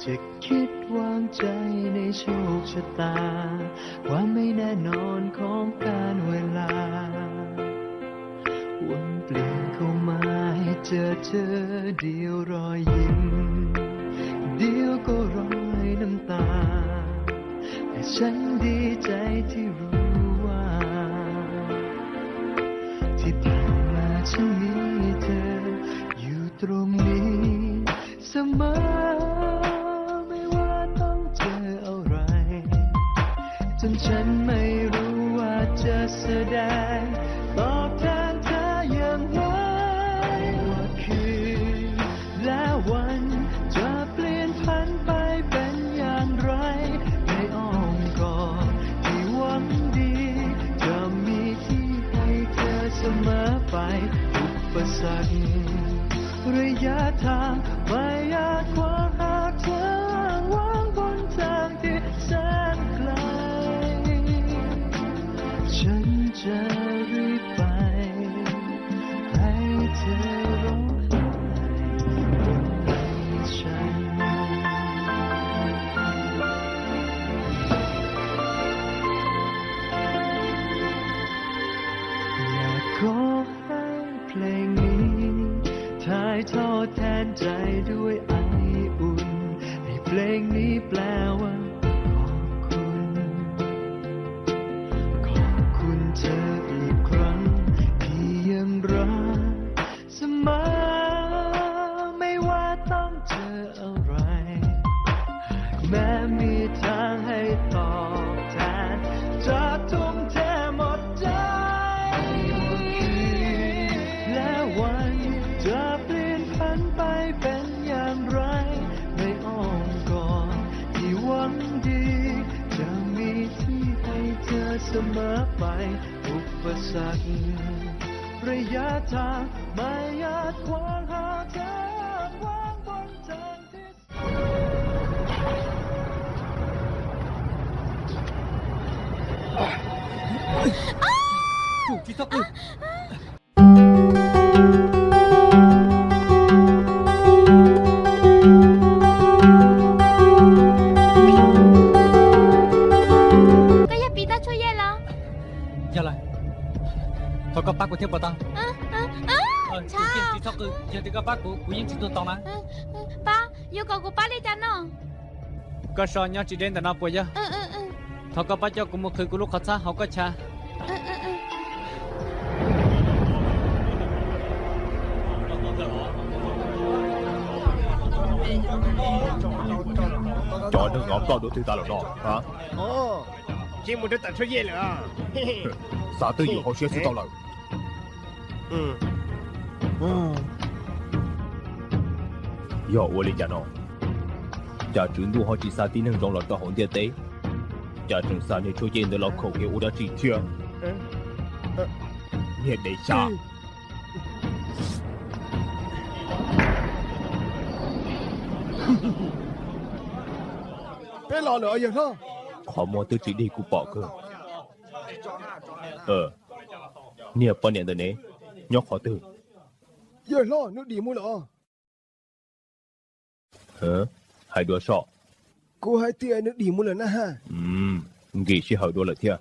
อย่าคิดวางใจในโชคชะตา ความไม่แน่นอนของกาลเวลา วนเปลี่ยนเข้ามาให้เจอเธอ เดี๋ยวรอยยิ้ม เดี๋ยวก็รอยน้ำตา แต่ฉันดีใจที่รู้ว่า ที่ผ่านมาฉันมีเธอ อยู่ตรงนี้เสมอ ไม่ว่าต้องเจออะไร จนฉันไม่รู้ว่าจะแสดง ตอบแทนเธออย่างไร ว่าคืนและวัน จะเปลี่ยนผันไปเป็นอย่างไร ในอ้อมกอดที่หวังดี จะมีที่ให้เธอเสมอไป อุปสรรค ระยะทางไม่อาจขวางหากเธออ้างว้างบนทางที่แสนไกล ฉันจะรีบไป ให้เธอร้องไห้บนไหล่ฉัน อยากขอให้เพลงนี้ ถ่ายทอดแทนใจด้วยไออุ่น ให้เพลงนี้แปลว่าขอบคุณ ขอบคุณเธออีกครั้ง ที่ยังรัก เสมอ ไม่ว่าต้องเจออะไร หากแม้มีทางให้ตอบแทน จะทุ่มเทหมดใจ และวันจะเปลี่ยนผันไปเป็นอย่างไร ในอ้อมกอดที่หวังดี จะมีที่ให้เธอเสมอไป อุปสรรค ระยะทางไม่อาจขวางหากเธออ้างว้างบนทางที่ Tsis txhob qw. Koj yog Pis Toj Tshuaj Yej los? Yog lawm. Thov koj pab kuv thiab puas tau? Tsis txhob qw, yog tias koj pab kuv, kuv yeej tsis tuag tau na. Pab, yuav kom kuv pab li cas no? Koj so nyob tsis deb ntawm no puas yog? Thov koj pab coj kuv mus qhwv kuv lub qhov txhab hauv koj chav. Cov neeg no ploj dua twg tas lawm no? Tsis mus rau tom Tshuaj Yej lawm. Xav twb ywm hauv siab xwb tau lawm. Yog ua li cas no? Cas tswv ntuj ho tsis xa tib neeg zoo los rau hauv ntiaj teb? Cas tseem xa niag Tshuaj Yej ntawd los khaum kev ua dab tsi thiab? Niag dev xya. Peb los lawm yawg hlob. Qhov muag twb tsis dig kuv pom kawg. Niag poj niam ntawm ne, nyob qhov twg? Yawg hlob, nws dim mus lawm. Hais dua soj. Kuv hais tias nws dim mus lawm na ha. Nkim sij hawm dua lawm thiab.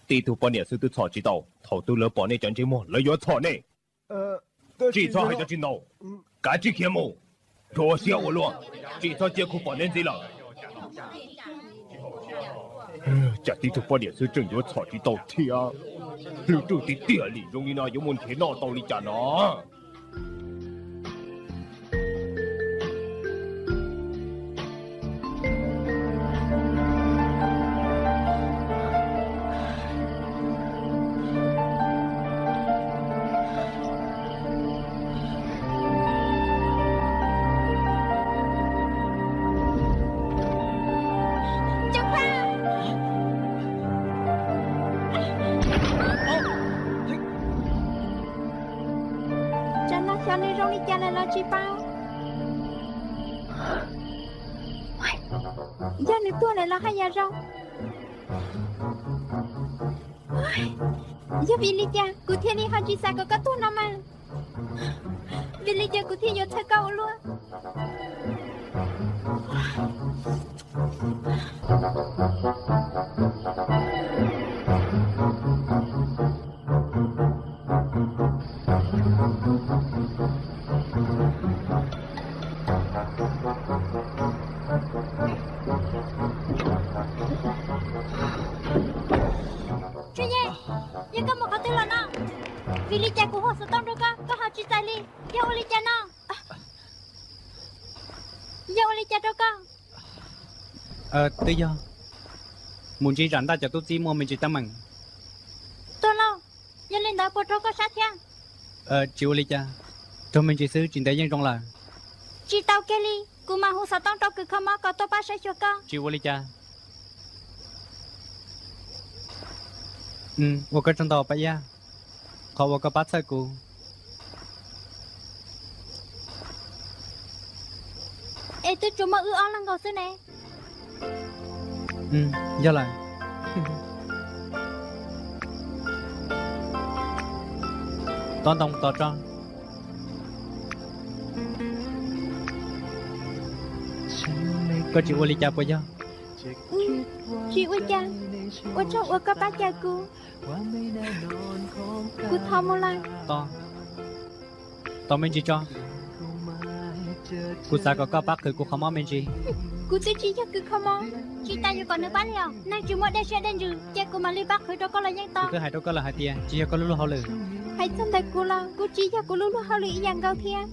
Tib tug poj niam xwb twb txhom tsis tau, thaum twg lawv pom nej cov ntsej muag lawv yuav txhom nej. Tsis txhob hais cov tsis ntau, kav tsij khiav mus. Rhuav siab ua luaj, tsis txhob cia kuv pom nej ntxiv lawm. Cas tib tug poj niam xwb tseem yuav txhom tsis tau thiab. Hlwb ruj tiag tiag li, zoo li no yuav mus nrhiav noj tau li cas no? Tsam no xyov nws zoo li cas lawm los tsis paub. Yog nws tuag lawm los haj yam zoo. Yog vim li cas kuv thiaj li ho tsis xav kom koj tuag no mas? Vim li cas kuv thiaj yuav txhawj koj ua luaj? Tsuas Yej, yog koj mus qhov twg los no? Vim li cas kuv hu xov tooj rau koj, koj ho tsis txais li? Yog ua li cas no? Yog ua li cas rau koj? Twb yog mus ntsib zam ntaj cov tub txib muaj me ntsis teeb meem. Tuag lauj, yog li ntawd puas raug koj sab thiab? Tsis ua li cas, raug me ntsis xwb, tsis ntev yeej zoo lawm. Tsis tau kiag li, kuv mam hu xov tooj rau kws kho mob kom tuaj pab saib xyuas koj. Tsis ua li cas. Ua koj tsaug ntau Paj Iab, qhov uas koj pab txhawj kuv. Es twb tsuas muaj wb ob leeg nkaus xwb ne. Yog lawm. Tob Ntoo, tos tso. Koj tsis ua li cas puas yog? Tsis ua cas, ua tsaug uas koj pab cawm kuv. Kuv thov mus lawm. Tos me ntsis tso. Kuv xav kom koj pab qhwv kuv qhov mob me ntsis. Kuv twb tsis yog kws kho mob. Tsis tas yuav kom nws pab li os. Neeg tsis muaj dej siab dej ntsws, cia kuv mam li pab qhwv rau koj los yeej tau. Kuv twb hais rau koj lawm hais tias tsis yog koj lub luag hauj lwm. Hais txog ntawm kuv los kuj tsis yog kuv lub luag hauj lwm ib yam nkaus thiab.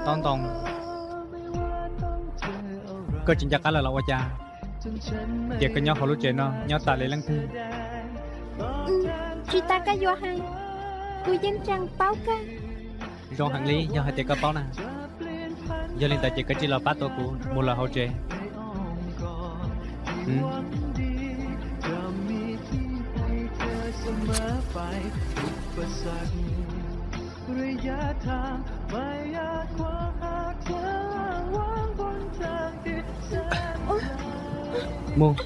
Tob Ntoo, koj tsis nco qab lawm los ua cas? Tias koj nyob hauv lub tsev no nyob tas li leej twg? Tsis tas koj yuav hais, kuv yeej tseem paub kawg. Zoo heev li yog hais tias koj paub na. Yog li ntawd ces koj cia li los pab tau kuv mus lawm hauv tsev. Mus.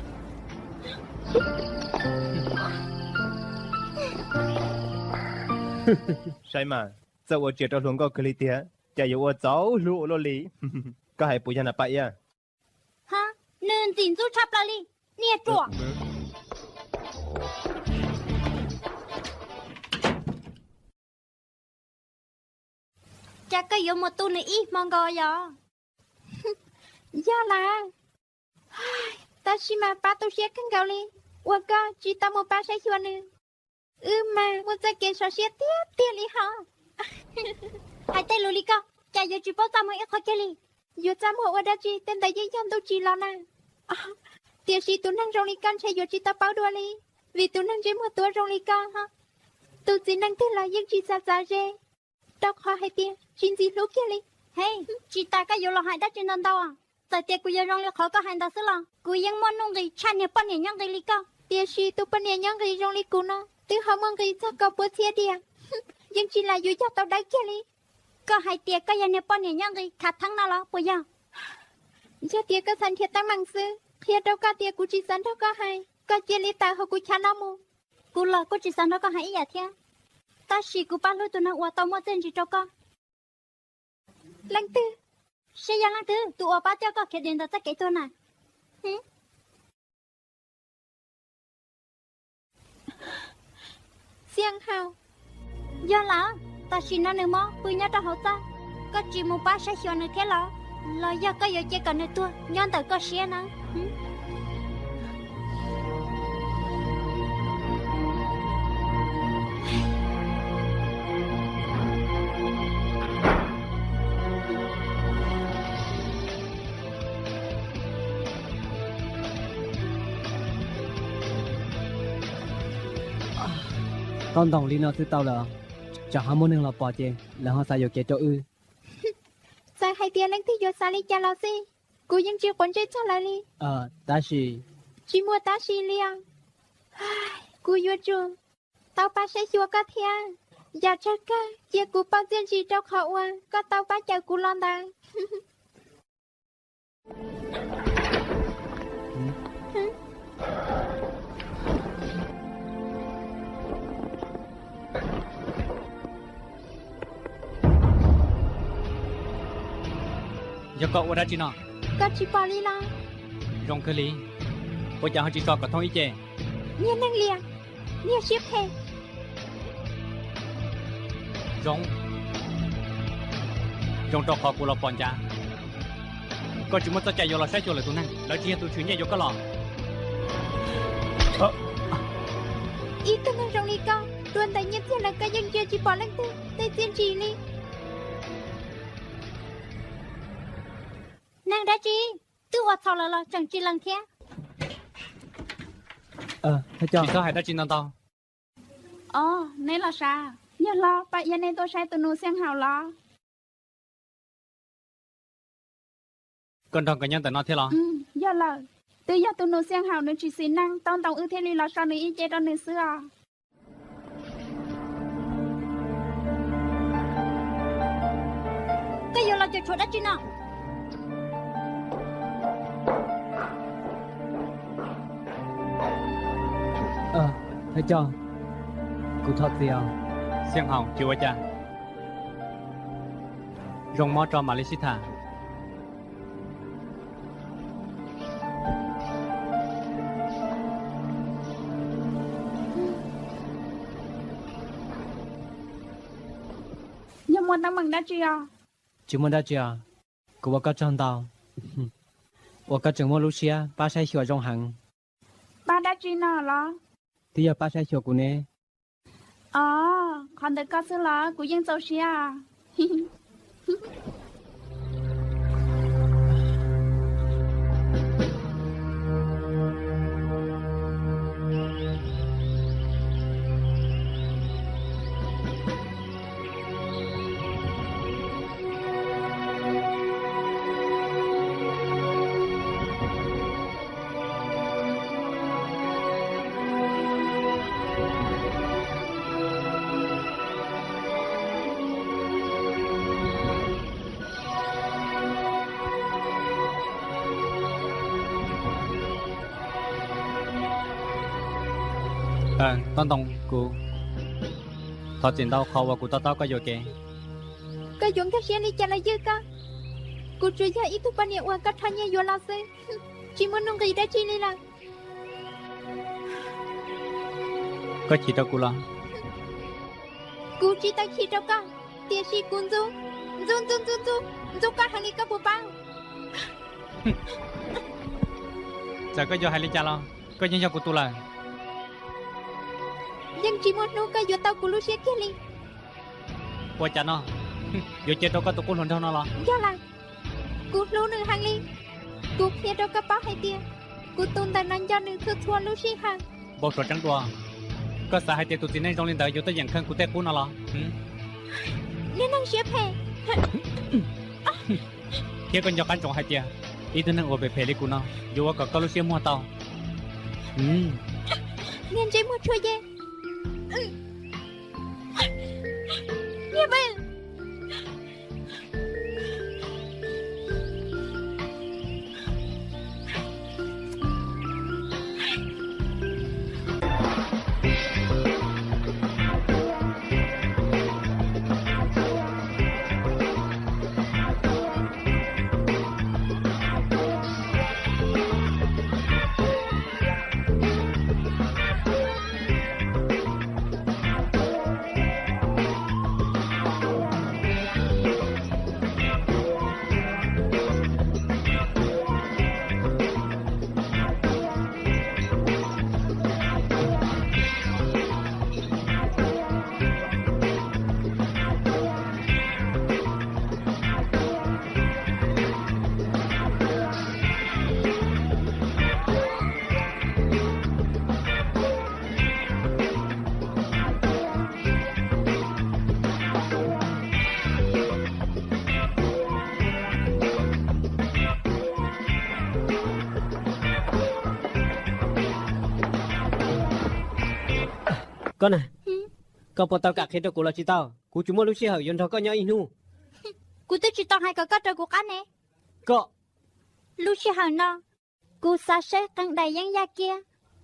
Saib mas, txawj ua tsiaj rau hluas nkauj kawg li tiag, cas yuav ua txaus hlub ua luaj li. Koj hais puas yog na Paj Iab? Ha, nws ntxim ntxub tshaj plaws li, niag ruam. Cas koj yuav mus tu nws ib hmo nkaus yog? Yog lawm, tab sis mas pab tu siab kawg nkaus li uas koj tsis tau mus pab saib xyuas nws. Wb mas muaj txoj kev sov siab tiag tiag li hos. Hais tej lus li koj, cas yuav tsis paub txaj muag ib qho kiag li? Yuav txaj muag ua dab tsi, tej ntawd yeej yog ntuj tsim los na. Tiam sis tus neeg zoo li koj ntshe yuav tsis tau paub dua li, vim tus neeg ntsej muag tuav zoo li koj, tus txiv neej twg los yeej tsis txav txav ze, rau qhov hais tias tsis ntxim hlub kiag li. He, tsis tas koj yuav los hais dab tsi ntau ntau. Txawm tias kuv yuav zoo li qhov koj hais ntawd xwb los kuv yeej muaj nuj nqis tshaj niag poj niam nyob nqis li koj. Tiam sis tus poj niam nyob nqis zoo li kuv no twb ho muaj nqis txog kaum pua txhiab diam, yeej tsis lam yuav yog tau dawb kiag li. Koj hais tias koj yog niag poj niam nyob nqis khav theeb no los puas yog? Yog tias koj xav nrhiav teeb meem xwb, qhia rau koj tias kuv tsis xav nrog koj hais, koj cia li tawm hauv kuv chav no mus. Kuv los kuj tsis xav nrog koj hais ib yam thiab, tab sis kuv pab hlub tus neeg uas tau muab txiaj ntsig rau koj. Leej twg? Saib yog leej twg tus uas pab coj koj khiav dim ntawm txoj kev tuag na. Xiaj Hau. Yog lawm, tam sim no nws mob pw nyob rau hauv txaj, koj tsis mus pab saib xyuas nws thiab los? Los yog koj yuav cia kom nws tuag nyob ntawm koj siab na? Koj ntoos li no twb tau lawm, tsam ho muaj neeg los pom ces lawv ho xav yuam kev rau wb. Txawm hais tias leej twg yuav xav li cas los xij, kuv yeej tsis quav ntsej txog lawv li. Tab sis. Tsis muaj tab sis li os. Kuv yuav tsum tau pab saib xyuas koj thiab. Yam tsawg kawg cia kuv pauj txiaj ntsig rau qhov uas koj tau pab cawm kuv los ntawd. Yog koj ua dab tsi no? Koj tsis pom li los? Zoo kawg li, ua cas ho tsis so kom thoob ib ce? Niag neeg liam, niag siab phem. Zoo, zoo rau qhov kuv los pom ncav koj tsis muaj txoj cai yuav los saib xyuas lwm tus neeg. Lawv tsis yog tus tshwm nyiaj yuav koj los. Ib tug neeg zoo li koj, dua ntawm nyiaj txiag lawm koj yeej ntsia tsis pom leej twg tej txiaj ntsim li. Neeg dab tsi? Twb ua txhaum lawm los tseem tsis lees thiab. Tsis txhob hais dab tsi ntau ntau. Os, neb los sav? Yog hlob, pab iab nej tuaj saib tus nus Xiaj Haum los? Koj nrog nkawd nyob ntawm no thiab los? Yog lawm, twb yog tus nus Xiaj Haum nws tsis xis neej tau ntoo wb thiaj li los so nws ib ce rau nws xwb os. Koj yuav los cuam tshuam dab tsi no? Thawj coj, kuv thov txim os. Xiaj Haum, tsis ua cas. Zoo mob tso mam li sib tham. Yog muaj teeb meem dab tsi os? Tsis muaj dab tsi os. Kuv ua koj tsaug ntau uas koj tseem muaj lub siab pab saib xyuas zoo heev. Pab dab tsi no los? Twb yog pab saib xyuas kuv ne. Os, qhov ntawm koj xwb los kuv yeej txaus siab. Tob Ntoo, kuv thov txim ntau qhov uas kuv to taub koj yuam kev. Koj yuav nkag siab li cas los ywj koj. Kuv tsuas yog ib tug poj niam uas koj rho nyiaj yuav los xwb, tsis muaj nuj nqis dab tsi li lawm. Koj chim rau kuv los? Kuv tsis tau chim rau koj, tiam sis kuv ntxub, ntxub ntxub ntxub ntxub ntxub koj heev li koj puas paub? Txawm koj yuav hais li cas los koj yeej yog kuv tus lawm. Yeej tsis muaj hnub koj yuav tau kuv lub siab kiag li. Ua cas no, yuav cia rau koj tus qub hluas nraug no los? Yog lawm, kuv hlub nws heev li. Kuv qhia rau koj paub hais tias kuv tus ntawm no nco nws txhua txhua lub sij hawm. Npau suav tseeb dua, koj xav hais tias tus txiv neej zoo li ntawd yuav tuaj yeem kheej kuv tej qub no los? Niag neeg siab phem. Thiab koj nco qab ntsoov hais tias ib tug neeg uas phem phem li kuv no yuav ua kom koj lub siab muag tau. Niag ntsej muag tshuaj ye. Niag phem. Koj na, koj puas tau kam qhia rau kuv los tsis tau? Kuv tsis muaj lub sij hawm yuav nrog koj nyob ib hnub. Kuv twb tsis tau hais kom koj raws kuv qab ne. Koj, lub sij hawm no kuv xav saib qee daim yeeb yaj kiab,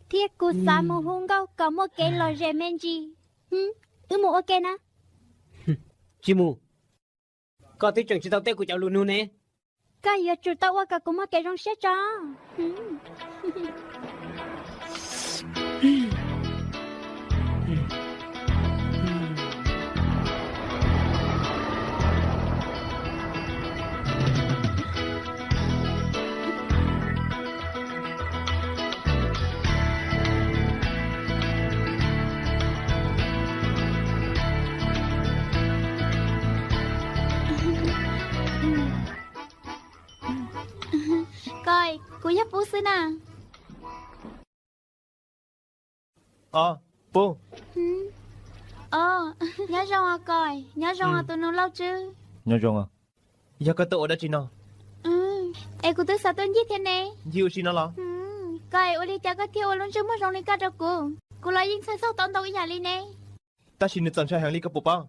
thiab kuv xav mus hu nkauj kom muaj kev lom zem me ntsis. Wb mus ua ke na. Tsis mus. Koj twb tseem tsis tau teb kuv cov lus nug ne. Koj yuav tsum tau ua kom kuv muaj kev zoo siab tso. Koj, kuv yog Pub xwb na. Os, Pub. Os, nyob zoo os Koj, nyob zoo os tus nus Lauj Tswb. Nyob zoo os. Yog koj tuaj ua dab tsi no? Es kuv twb xav tuaj ncig thiab ne. Ncig ua si no los? Koj, ua li cas koj thiaj ua lub ntsej muag zoo li koj rau kuv? Kuv los yeej txhawj txog tau ntoo ib yam li ne. Tab sis nws txaus ntshai heev li koj puas paub?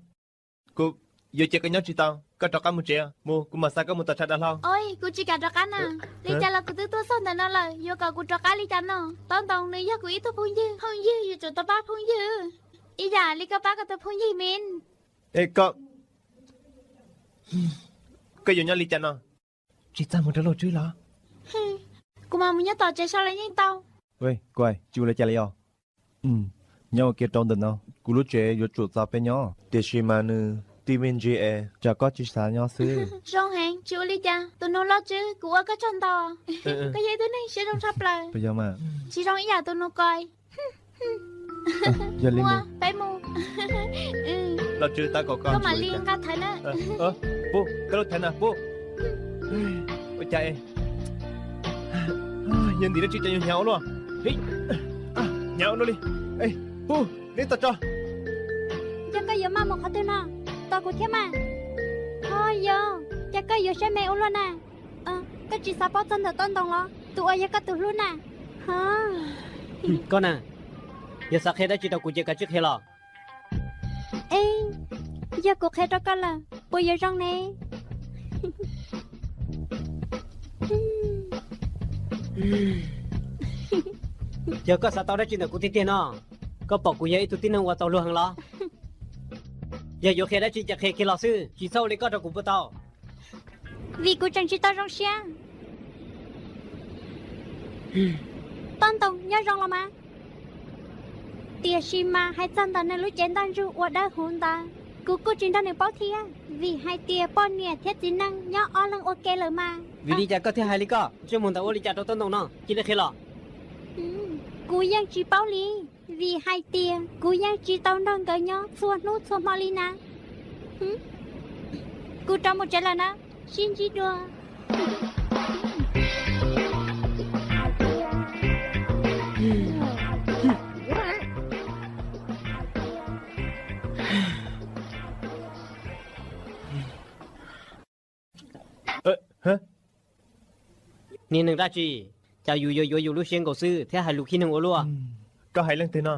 Kuv yuav cia koj nyob tsis tau, koj rov qab mus tsev mus, kuv mam xa koj mus tom tshav dav hlau. Oj, kuv tsis kam rov qab na. Li cas los kuv twb tuaj txog ntawm no lawm, yuav kom kuv rov qab li cas no? Tau ntoo nws yog kuv ib tug phooj ywg, phooj ywg yuav tsum tau pab phooj ywg, ib yam li koj pab koj tus phooj ywg Min. Es koj, koj yuav nyob li cas no? Tsis txaj muag rau Lauj Tswb los? Kuv mam mus nyob tom tsev so los yeej tau. Koj, tsis ua li cas li os. Nyob ua ke rau ntawm no, kuv lub tsev yuav tsum txog peb nyob, tiam sis mas nws tij me ntsis es tsam koj tsis xav nyob xwb. Zoo heev, tsis ua li cas, tus nus Lauj Tswb, kuv ua koj tsaug ntau. Koj yog ib tug neeg siab zoo tshaj plaws. Puas yog mas? Tsis zoo ib yam tus nus Koj. Yog li mus, peb mus. Lauj Tswb tab kaum koj, koj mam li nqa thaiv na. Pub, koj lub thaiv na Pub. Ua cas es yog ntim dab tsi cas yuav hnyav ua luaj? Hnyav ua luaj li. Pub, neb tos tso. Yog koj yuav maj mus qhov twg no, tos kuv thiab mas. Ho yog, cas koj yuav siab me ua luaj na? Koj tsis xav paub txog ntawm Tooj Ntoo los? Tus uas yog koj tus hlub na. Koj na, yog xav qhia dab tsi rau kuv ces kav tsij qhia los. Eb, yog kuv qhia rau koj lawm puas yuav zoo ne? Yog koj xav tau dab tsi ntawm kuv tiag tiag no, koj pom kuv yog ib tug tib neeg ua txaus luag heev los? Yog yuav qhia dab tsi ces qhia kiag los xwb, tsis txhob ua li koj rau kuv puas tau? Vim kuv tseem tsis tau zoo siab. Tooj Ntoo, nyob zoo los mas? Tiam sis mas hais txog ntawm nws lub cev ntaj ntsug uas dawb huv ntawd, kuv kuj tsis nrog nws paub thiab, vim hais tias poj niam thiab txiv neej nyob ob leeg ua ke lawm mas. Vim li cas koj thiaj hais li koj? Ntsej muag ntawd ua li cas rau Tooj Ntoo no? Cia li qhia los. Kuv yeej tsis paub li, vim hais tias kuv yeej tsis tau nrog nkawd nyob txhua hnub txhua hmo li na. Kuv rov mus tsev lawm na, sib ntsib dua. Niag neeg dab tsi, cas yus yuav yuav yus lub siab nkaus xwb thiab hais lus khib neeg ua luaj? Koj hais leej twg no?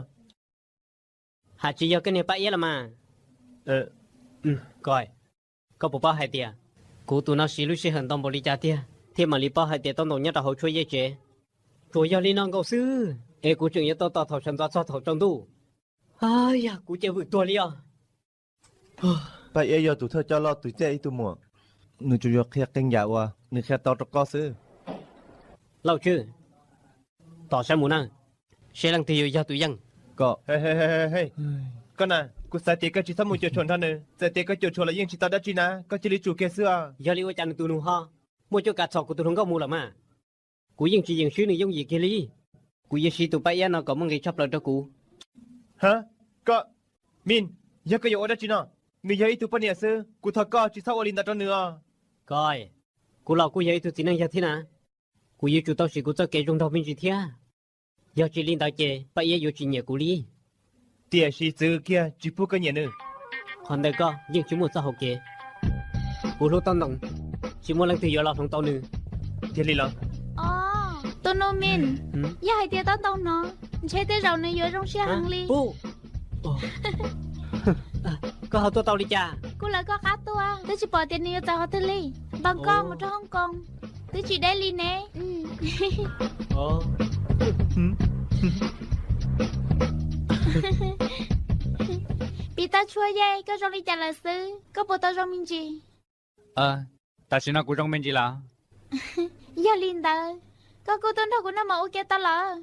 Hais tsis yog koj niag Paj Iab los mas. Koj, koj puas paub hais tias kuv tus no siv lub sij hawm ntau npaum li cas tiag thiaj mam li paub hais tias Tooj Ntoo nyob rau hauv tshuab yej tsev? Tsuas yog li no nkaus xwb es kuv tseem yuav tau tos thaum sawv ntxov txog thaum tsaus ntuj. Yog kuv ces vwm tuag li os. Paj Iab yog tus thawj coj loj tus ciaj ib tug muam, nws tsuas yuav qhia qee yam uas nws qhia tau rau koj xwb. Lauj Tswb, tom saib mus na, seb leej twg yuav yog tus yeej. Koj, koj na, kuv xav tias koj tsis txhob mus cuam tshuam nrog nws, txawm tias koj cuam tshuam los yeej tsis tau dab tsi na, koj cia li tsum kiag xwb os. Yog li ua cas nws tus nus ho muaj cuab kav txhom kuv tus hluas nkauj mus lawm mas? Kuv yeej tsis yeem swb nws yooj yim kiag li. Kuv yuav siv tus Paj Iab no kom muaj nqis tshaj plaws rau kuv. Ha, koj, Min, yog koj yuav ua dab tsi no? Nws yog ib tug poj niam xwb, kuv thov koj tsis txhob ua li ntawd rau nws os. Koj, kuv los kuj yog ib tug txiv neej yawg thiab na, kuv yuav tsum tau siv kuv txoj kev zoo nraug me ntsis thiab. Yog tsis li ntawd ces Paj Iab yuav tsis nyiam kuv li. Tiam sis txwv kiag tsis pub koj nyiam nws. Qhov ntawd koj yeej tsis muaj txoj hau kev. Kuv hlub Tooj Ntoo, tsis muaj leej twg yuav los hloov tau nws. Tiag li los? Os, tus nus Min, yog hais tias Tooj Ntoo hnov, ntshe tej zaum nws yuav zoo siab heev li. Koj ho tuaj tau li cas? Kuv lawv koj qab tuaj, twb tsis pom tias nws yuav txawv qhov twg li. Npog koj mus rau Hong Kong, twb tsis deb li ne. Piv tau tshuaj ye, koj zoo li cas lawm xwb? Koj puas tau zoo me ntsis? Tam sim no kuv zoo me ntsis lawm. Yog li ntawd, koj kuj tuaj nrog kuv noj mov ua ke tau lawm?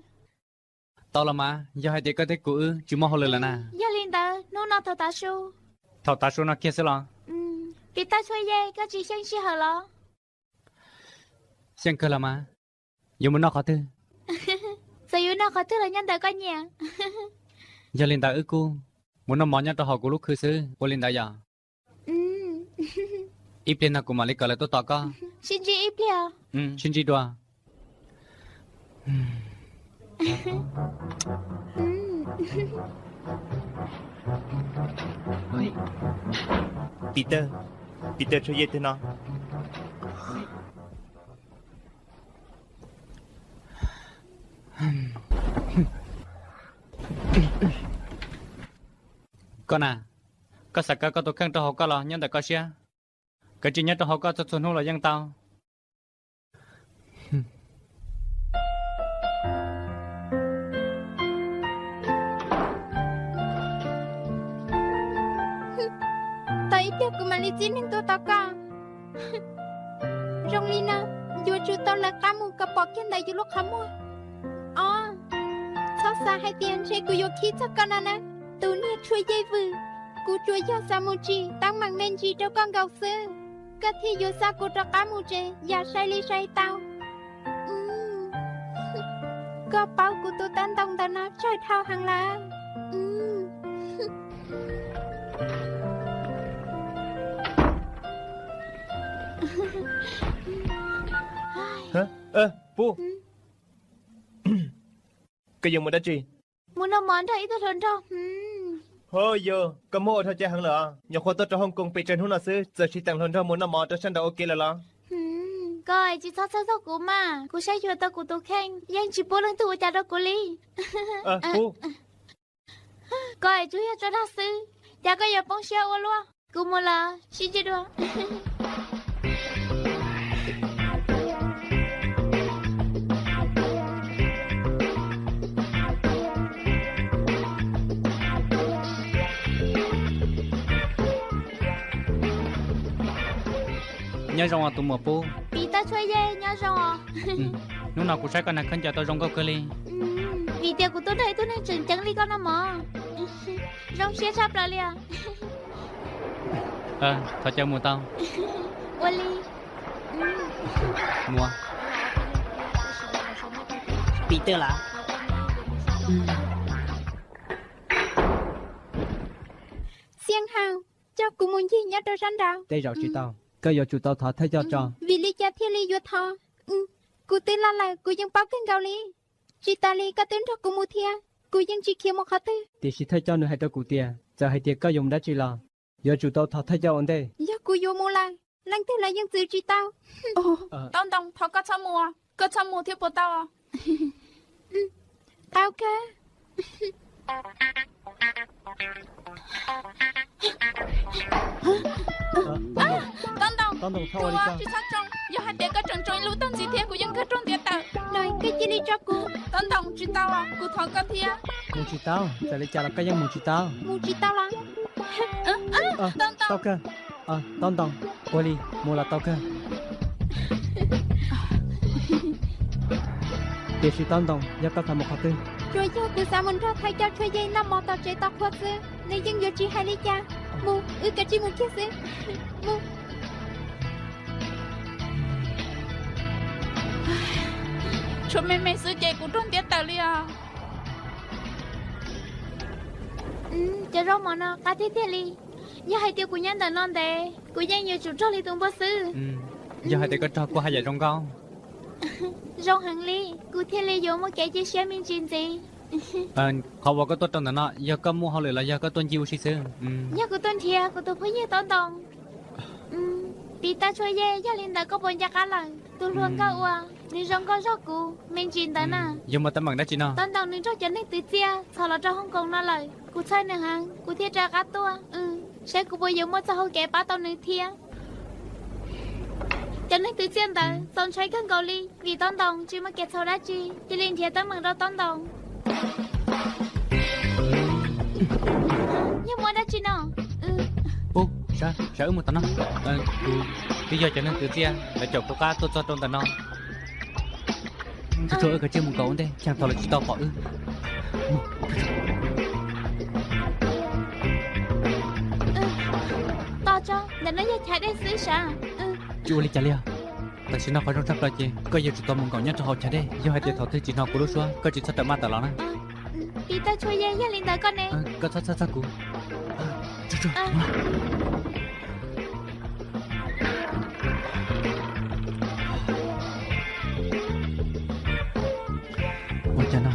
Tau los mas, yog hais tias koj thiab kuv wb tsis muaj hauj lwm lawm na. Yog li ntawd hnub no thaum tav su. Thaum tav su no kiag xwb los? Tiv tauj Tshuaj Yej, koj tsis xyeej sij hawm los? Xyeej kawg los mas. Yuav mus noj qhov twg? Txawm yuav noj qhov twg los nyob ntawm koj nyiam. Yog li ntawd wb kuj mus noj mov nyob rau hauv kuv lub khw xwb, ua li ntawd yom? Ib pliag no kuv mam li kawm lawv tuaj tos koj. Sib ntsib ib pliag. Sib ntsib dua. Peter, Peter Tshuaj Yej twg no? Koj na, koj xav kaw koj tus kheej rau hauv koj los nyob ntawm koj siab. Kav tsij nyob rau hauv koj txhua txhua hnub los yeej tau. Tos ib pliag kuv mam li txib neeg tuaj tos koj. Zoo li no, yuav tsum tau lawv qab mus kom pom kiag ntawm yus lub qhov muag. Os, txhob xav hais tias ntshe kuv yuav khib txog koj no na, tus niag Tshuaj Yej Vwm. Kuv tsuas yog xav mus tsim teeb meem me ntsis rau koj nkaus xwb, koj thiaj yuav xa kuv rov qab mus tsev yam sai li sai tau. Koj paub kuv tus tab ntoo ntawm no tsawg dhau heev lawm. Pub, koj yuav mus dab tsi? Mus noj mov nrog ib tug hluas nraug. Ho yog, koj muab ua dhau cai heev lawm os. Nyuam qhuav tuaj rau Hong Kong pes tsawg hnub no xwb txawm tsis teem hluas nraug mus noj mov rau sab nraud ua ke lawm los? Koj tsis txhob txhawj txog kuv mas, kuv saib xyuas tau kuv tus kheej yeej tsis pub leej twg ua cas rau kuv li. Koj tsuas yog tso dag xwb, cas koj yuav poob siab ua luaj. Kuv mus lawm, sib ntsib dua. Nyob zoo os tus muam Pub. Pis tauj Tshuaj Yej, nyob zoo os. Hnub no kuv saib koj nag khaub ncaws tau zoo nkauj kawg li. Vim tias kuv tuaj nrog ib tug neeg tseem ceeb li koj no mog. Zoo siab tshaj plaws li os. Thov caw mus tau. Ua li. Mus. Pis tawj lawm. Xiab Hau, coj kuv mus ncig nyob rau sab nraud. Tej zaum tsis tau, koj yuav tsum tau thov thawj coj tso. Vim li cas thiaj li yuav thov? Kuv twb loj lawm, kuv yeej paub kawg nkaus li. Tsis tas li koj twb nrog kuv mus thiab, kuv yeej tsis khiav mus qhov twg. Tiam sis thawj coj nws hais rau kuv tias txawm hais tias koj yuav mus dab tsi los yuav tsum tau thov thawj coj ua ntej. Yog kuv yuav mus lawm, leej twg los yeej txwv tsis tau. Tau Ntoo, thov koj txhob mus, koj txhob mus thiab puas tau? Tau kawg. Tau Ntoo, tsis txhob tsoo, yog hais tias koj tseem tsoo ib lub tag ntxiv thiab kuv yeej nkag rooj ntiav tawm. Koj cia li tso kuv. Tau Ntoo, tsis tau, kuv thov koj thiab. Mus tsis tau, txawm li cas los koj yeej mus tsis tau. Mus tsis tau los? Tau Ntoo. Tau kawg. Tau Ntoo, ua li, mus los tau kawg. Tiam sis Tau Ntoo, yog koj xav mus qhov twg? Tsuas yog kuv xav mus nrog thawj coj Tshuaj Yej noj mov tom tsev tau qhua xwb, nws yeej yuav tsis hais li cas. Mus, wb kav tsij mus kiag xwb. Mus. Tshuav me me xwb ces kuv rooj ntiav tawm li os. Cov zaub mov no qab tiag tiag li. Yog hais tias kuv nyob ntawm no ntev, kuv yeej yuav tsum rog li tus npua xwb. Yog hais tias koj rog kuj haj yam zoo nkauj. Zoo heev li, kuv thiaj li yuav muaj kev cia siab me ntsis ntxiv. Qhov uas koj tuaj rau ntawm no yog koj muaj hauj lwm los yog koj tuaj ncig ua si xwb? Yog kuv tuaj nrhiav kuv tus phooj ywg Tau Ntoo. Pis tauj Tshuaj Yej, yog li ntawd koj puas nco qab lawm? Tus hluas nkauj uas nws zoo nkauj zog kuv me ntsis ntawd na. Yog muaj teeb meem dab tsi no? Tau Ntoo nws nrog cov neeg twv txiaj txhom los rau Hong Kong no lawm. Kuv txhawj nws heev, kuv thiaj rov qab tuaj. Saib kuv puas yuav muaj txoj hau kev pab tau nws thiab. Cov neeg twv txiaj ntawd txaus ntshai kawg nkaus li, vim Tau Ntoo tsis muaj kev txhaum dab tsi, cia li nrhiav teeb meem rau Tau Ntoo. Yog muaj dab tsi no? Pub, Sav, wb mus tom no. Kuv twb yog cov neeg twv txiaj, lawv caum kuv qab tuaj txog rau ntawm no. Tsuag tsuag, wb kav tsij mus nkaum ua ntej, tsam thaum lawv tsis tau pom wb. Tos tso, ntawm no yog chav dej xwb sav. Tsis ua li cas li os. Tam sim no qhov zoo tshaj plaws ces koj yuav tsum tau mus nkaum nyob rau hauv chav dej. Yog hais tias thaum twg tsis hnov kuv lub suab, koj tsis txhob rawm maj tawm los na. Pi tawj tshua yej, yog li ntawd koj ne? Koj txhob txhawj txhawj kuv. Ua cas no?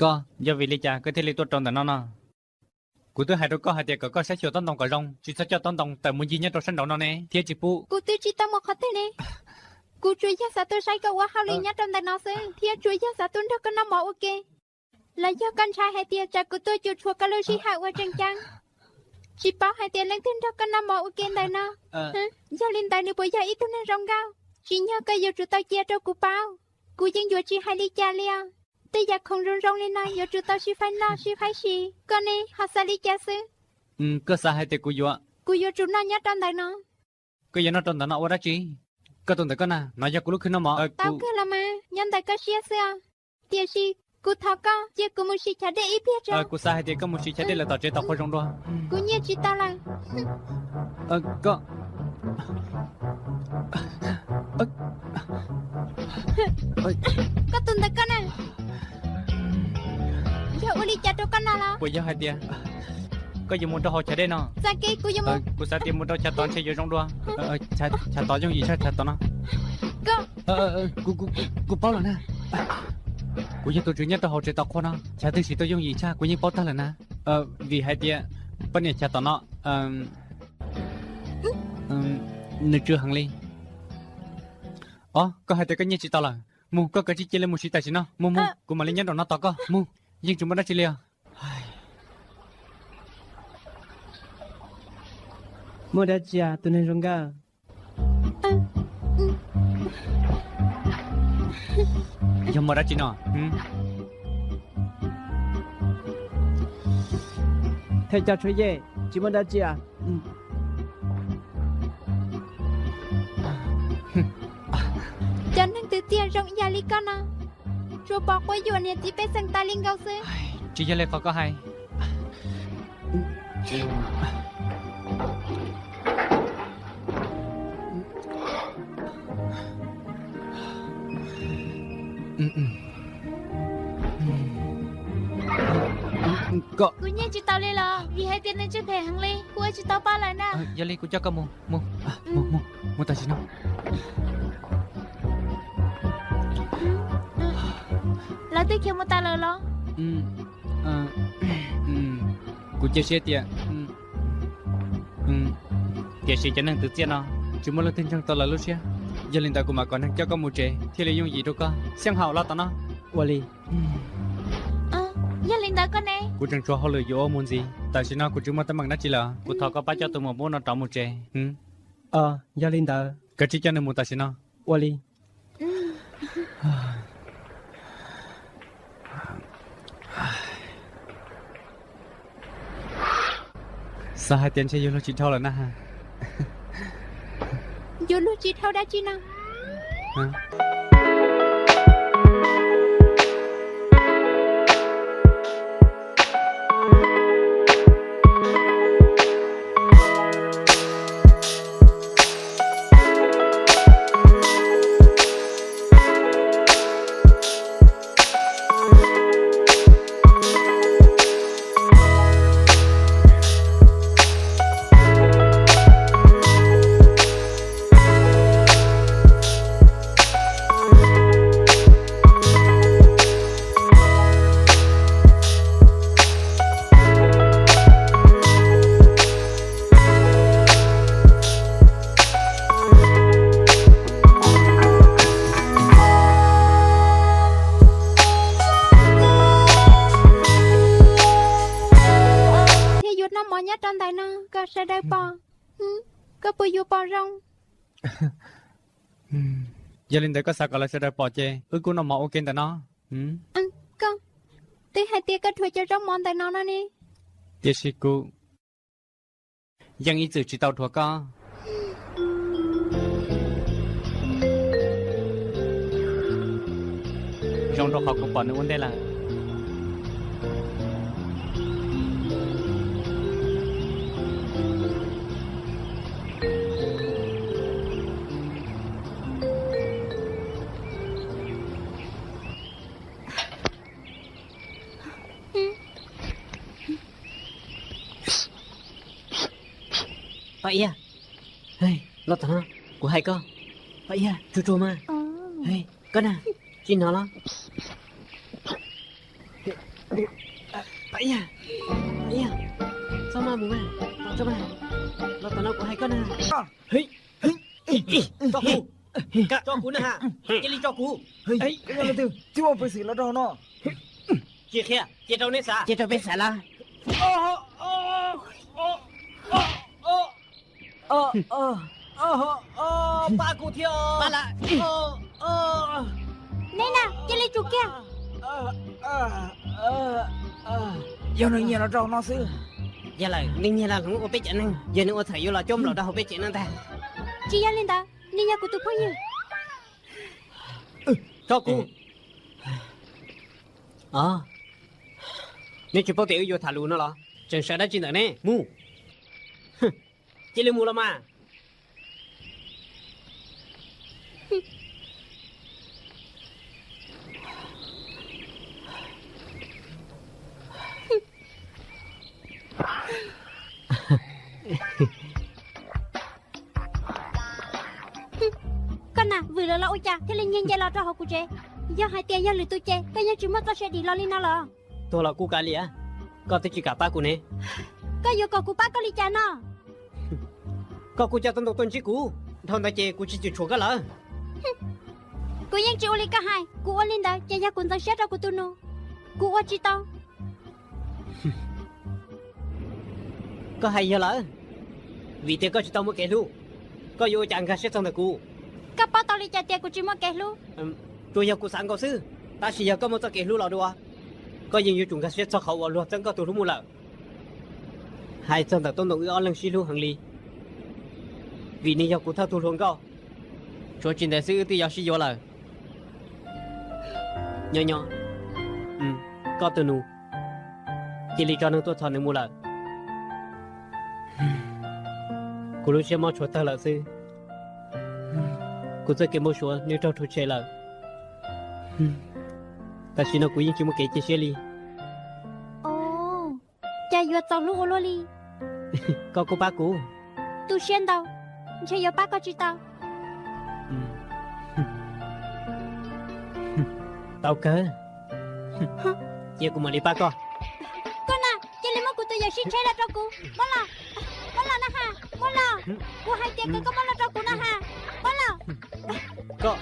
Koj, yog vim li cas koj thiaj li tuaj rau ntawm no no? Kuv twb hais rau koj hais tias kom koj saib xyuas tsob ntoo kom zoo, tsis txhob coj tsob ntoo tawm mus ncig nyob rau sab nraud no ne, thiab tsis pub. Kuv twb tsis tau mus qhov twg li. Kuv tsuas yog xav tuaj saib koj ua hauj lwm nyob rau ntawm no xwb, thiab tsuas yog xav tuaj nrog koj noj mov ua ke. Los yog koj ntshai hais tias tsam kuv tuaj cuam tshuam koj lub sij hawm ua tseem ceeb, tsis paub hais tias leej twg nrog koj noj mov ua ke ntawm no. Yog li ntawd nws puas yog ib tug neeg zoo nkauj? Tsim nyog koj yuav tsum tau cia rau kuv paub. Kuv yeej yuav tsis hais li cas li os. Tej yam khoom zoo zoo li no yuav tsum tau sib faib noj sib faib siv. Koj ne ho xav li cas xwb? Koj xav hais tias kuv yuav, kuv yuav tsum noj nyob rau ntawm no? Koj yuav noj rau ntawm no ua dab tsi? Koj tus ntawm koj na, no yog kuv lub khw noj mov. Tau kawg los mas, nyob ntawm koj siab xwb os. Tiam sis kuv thov koj cia kuv mus siv chav dej ib pliag tso. Kuv xav hais tias koj mus siv chav dej lawm tom tsev tau qhov zoo dua. Kuv nyiaj tsis tau lawm. Koj, koj tus ntawm koj na, yog ua li cas rau koj no los? Puas yog hais tias koj yuav mus rau hauv chav dej no? Txav kev kuv yuav mus. Kuv xav tias mus rau chav tod ntshe yuav zoo dua. Chav tod yooj yim tshaj chav tom no. Koj, kuv paub lawm na. Kuv yog tus tswv nyob rau hauv tsev tau qhua no, chav twg siv tau yooj yim tshaj kuv yeej paub tag lawm na. Vim hais tias poj niam chav tom no nws tsw heev li. Os, koj hais tias koj nyiaj tsis tau lawm. Mus, koj kav tsij cia li mus siv tam sim no. Mus mus, kuv mam li nyob nraum no tos koj. Mus, yeej tsis muaj dab tsi li os. Muaj dab tsi, tus neeg zoo nkauj? Yog muaj dab tsi no? Thaj coj tshuab yej, tsis muaj dab tsi. Cov neeg twv txiaj zoo ib yam li koj no, tsuas pom quab yuam niam txiv pej xeem tas li nkaus xwb. Tsis yog li qhov koj hais. Kuv nyiaj tsis tau li los vim hais tias nws tsw phem heev li, kuv ua tsis tau pab lawm na. Yog li kuv coj koj mus, mus, mus, mus tam sim no. Lawv twb khiav mus tas lawm los? Kuv cia siab tias, tiam sis cov neeg twv txiaj no tsis muaj leej twg ntseeg tau lawv lub siab. Yog li ntawd kuv mam kom neeg coj koj mus tsev thiaj li yooj yim rau koj. Xyeej Haum, los tom no. Ua li. Yog li ntawd koj ne? Kuv tseem tshuav hauj lwm yuav ua mus ntxiv, tam sim no kuv tsis muaj teeb meem dab tsi lawm. Kuv thov koj pab coj tus muam npub no rov mus tsev. Yog li ntawd, kav tsij coj nws mus tam sim no. Ua li. Xav hais tias ntshe yuav luag tsis dhau lawm na. Yuav luag tsis dhau dab tsi no? Mov nyob rau ntawm no kom sawv daws pom, koj puas yuav pom zoo? Yog li ntawd koj xav kom lawv sawv daws pom ces wb kuj noj mov ua ke ntawm no. Koj twb hais tias koj dhuav cov zaub mov ntawm no no ne. Tiam sis kuv yeej ib txwm tsis tau dhuav koj. Zoo rau qhov kuv pom nws ua ntej lawm. Paj Iab, los tom no, kuv hais koj. Paj Iab, tsuag tsuag mas. Koj na, tsis hnov los? Paj Iab, Paj Iab, txhob maj mus mas, los tso mas, los tom no kuv hais koj na. Tso kuv, tso kuv na ha, cia li tso kuv. Twb ua peev xwm los rau hauv no. Tsis qhia, cia rau neb xav, cia rau peb xav los. Pab kuv thiab. Neb na, cia li tsum kiag. Yog nws nyiam los rau hauv no xwb. Yog lawm, nws nyiam los hloov ua peb cov neeg, yog nws ua txhaum yuav los cuab nplaum rau hauv peb tsev no ntag. Tsis yog li ntawd, nws yog kuv tus phooj ywg. Tso kuv. Neb tsis paub tias wb yuav tham lus no los? Tseem sawv dab tsi ntawm neb? Mus, cia li mus los mas. Koj na, vwm lawv los ua cas thiaj li nyiag nce los rau hauv kuv tsev? Yog hais tias yog lwm tus ces koj yeej tsis muaj txoj sia dim los li no los. Tuag los kuj kav liam, koj twb tsis kam pab kuv ne. Koj yuav kom kuv pab koj li cas no? Koj kuj coj tau ntau tuaj ntsib kuv, dhau ntawd ces kuv tsis tshua tshuam koj lawm. Kuv yeej tsis ua li koj hais, kuv ua li ntawd ces yog kuv ntxeev siab rau kuv tus nus, kuv ua tsis tau. Koj hais yog lawm, vim tias koj tsis tau muaj kev hlub, koj yuav ua cas nkag siab txog ntawm kuv? Koj paub tau li cas tias kuv tsis muaj kev hlub? Tsuas yog kuv xav nkaus xwb, tab sis yog koj muaj txoj kev hlub los dua, koj yeej yuav tsum nkag siab txog qhov uas luag txeeb koj tus hlub mus lawm. Hais txog ntawm Tooj Ntoo, wb ob leeg sib hlub heev li, vim nws yog kuv thawj tug hluas nkauj. Tshuav tsis ntev xwb wb twb yuav sib yuav lawm. Nyob nyob, koj tus nus, cia li tso neeg tuaj txhom nws mus lawm. Kuv lub siab mob tshuav tawg lawm xwb. Kuv txoj kev npau suav nws raug rhuav tshem lawm. Tam sim no kuv yeej tsis muaj kev cia siab li. Cas yuav txaus hlub ua luaj li. Koj kuj pab kuv. Tu siab ntau, ntshe yuav pab koj tsis tau. Tau kawg, cia kuv mam li pab koj. Koj na, cia li muab kuv tus yawm sib tsheb los rau kuv. Muab los, muab los na ha, muab los. Kuv hais tias kom koj muab los rau kuv na ha, muab los. Koj,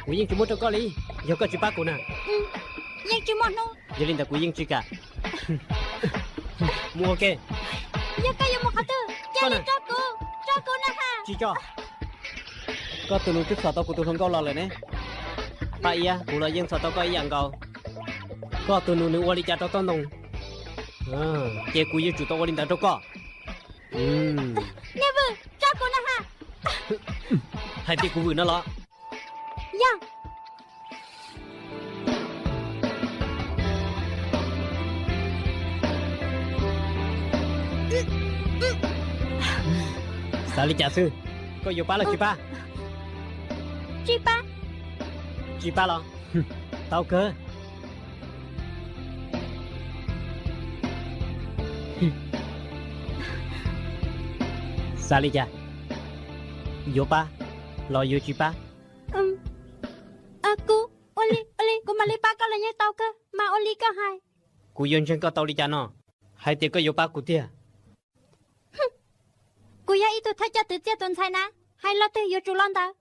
kuv yeej tsis muab rau koj li, yog koj tsis pab kuv na. Yeej tsis muaj hnub. Yog li ntawd kuv yeej tsis kam. Mus ua ke. Yog koj yuav mus qhov twg, cia li tso kuv, tso kuv na ha. Tsis tso. Koj tus nus twb txhom tau kuv tus hluas nkauj los lawm ne. Paj Iab, kuv los yeej txhom tau koj ib yam nkaus. Koj tus nus nws ua li cas rau Tooj Ntoo, ces kuv yuav tsum tau ua li ntawd rau koj. Nej vwm, tso kuv na ha. Hais tias kuv vwm no los? Yog. Xav li cas xwb? Koj yuav pab los tsis pab? Tsis pab. Tsis pab los? Tau kawg. Xav li cas? Yuav pab los yuav tsis pab? Kuv ua li, ua li kuv mam li pab koj los yeej tau kawg mas, ua li koj hais. Kuv yuav ntseeg koj tau li cas no? Hais tias koj yuav pab kuv tiag. Kuv yog ib tug thawj coj twv txiaj tus ntxhais na, hais lo twg yuav tsum lo ntawd.